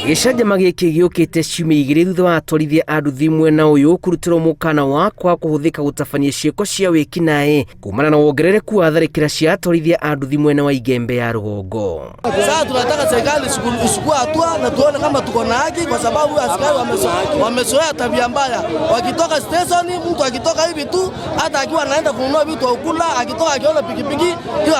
Gĩcanjama gĩkĩ gĩũkĩte ciumia igĩrĩ thutha wa atwarithia a nduthi mwena ũyũ kũrutĩrwo mũkana wa kwaga kũhũthĩka gũtabania ciĩko cia wĩkinaĩ kumana na wongerereku wa tharĩkĩra cia atwarithia a nduthi mwena wa Igembe ya rũgongo. Sasa tunataka serikali ichukue hatua na tuone kama tuko na haki, kwa sababu askari wamezoea tabia mbaya. Wakitoka station, mtu akitoka hivi tu, hata akiwa anaenda kununua vitu au kula, akitoka akiona pikipiki hiyo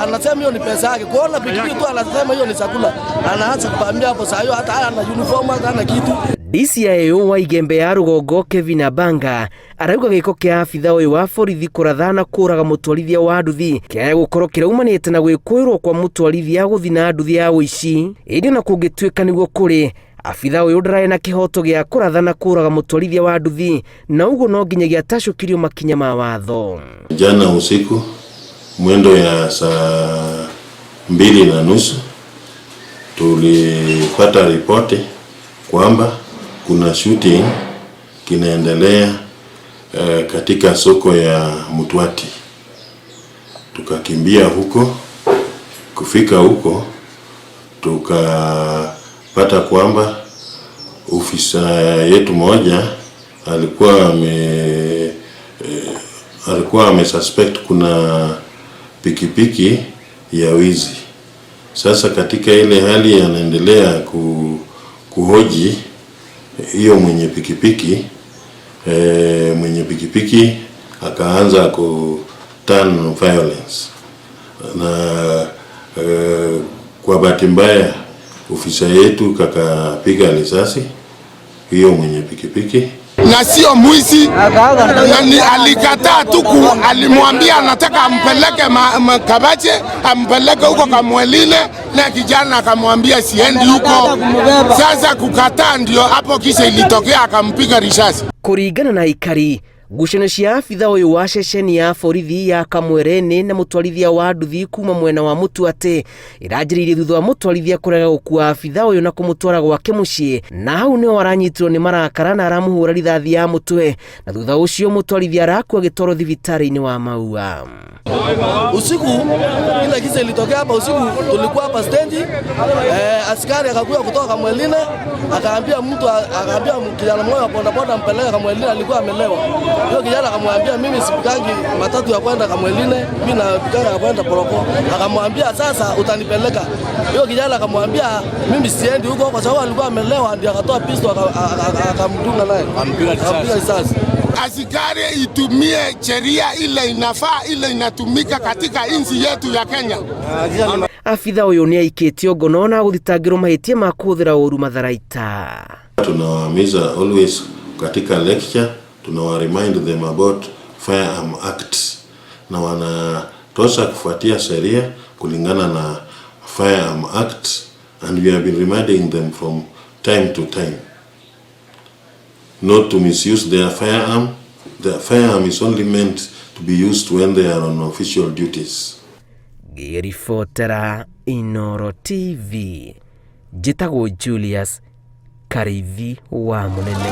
anasema hiyo ni pesa yake. Kuona pikipiki tu anasema hiyo ni chakula, anaanza kupambia hapo. Saa hiyo hata hana uniform, hata hana kitu. DCIO wa Igembe ya rũgongo Kevin Abanga arauga gĩko kĩa abitha ũyũ wa borithi kũratha na kũraga mũtwarithia wa nduthi kĩaya gũkorwo kĩraumanĩte na gwĩkũĩrwo kwa mũtwarithia gũthi na nduthi ya ũici. Ĩndĩ ona kũngĩtuĩka nĩguo kũrĩ, abitha ũyũ ndararĩ na kĩhoto gĩa kũratha na kũraga mũtwarithia wa nduthi, na ũguo no nginyagia atacũkirio makinya ma watho. Jana usiku mwendo ya saa 2:30 tulipata ripoti kwamba kuna shooting kinaendelea katika soko ya Mutwati. Tukakimbia huko, kufika huko tukapata kwamba ofisa yetu moja alikuwa ame suspect kuna pikipiki ya wizi. Sasa katika ile hali anaendelea kuhoji hiyo mwenye pikipiki, mwenye pikipiki akaanza ku turn violence, na kwa bahati mbaya ofisa yetu kakapiga risasi hiyo mwenye pikipiki. Na sio mwizi, na alikataa tu, alimwambia anataka ampeleke Kabache, ampeleke huko Kamweline, na kijana akamwambia siendi huko. Sasa kukataa ndio hapo kisha ilitokea akampiga risasi. Kuringana na aikari, ngucanio cia abitha ũyũ wa ceceni ya borithi ya Kamwereni na mũtwarithia wa nduthi kuma mwena wa Mũtuatĩ ĩranjĩrĩirie thutha wa mũtwarithia kũrega gũkua abitha ũyũ na kũmũtwara gwake mũciĩ, na hau nĩho aranyitirwo nĩ marakara na aramũhũra rithathi ya mũtwe, na thutha ũcio mũtwarithia arakua agĩtwarwo thibitarĩ-inĩ wa Maua. Usiku ile kisa ilitokea hapa usiku, tulikuwa hapa stendi, askari akakuja kutoka Kamweline, akaambia mtu, akaambia kijana mmoja wa boda boda ampeleke Kamweline, alikuwa amelewa. Hiyo kijana akamwambia mimi sipikangi matatu ya kwenda Kamweline, mimi napikanga ya kwenda Poroko. Akamwambia sasa utanipeleka. Hiyo kijana akamwambia mimi siendi huko kwa sababu alikuwa amelewa, ndio akatoa pistol akamdunga naye. Akampiga risasi. Askari itumie sheria ile inafaa, ile inatumika katika nchi yetu ya Kenya. Abitha ũyũ nĩ aikĩtio ngono na gũthitangĩrwo mahĩtia ma kũhũthĩra ũru matharaita. Tunawahimiza always katika lecture, tunawa remind them about Firearm Act, na wanatosha kufuatia sheria kulingana na Firearm Act, and we have been reminding them from time to time not to misuse their firearm. The firearm is only meant to be used when they are on official duties. Ngĩribotera Inooro TV, njĩtagwo Julius Kariithi wa Mũnene.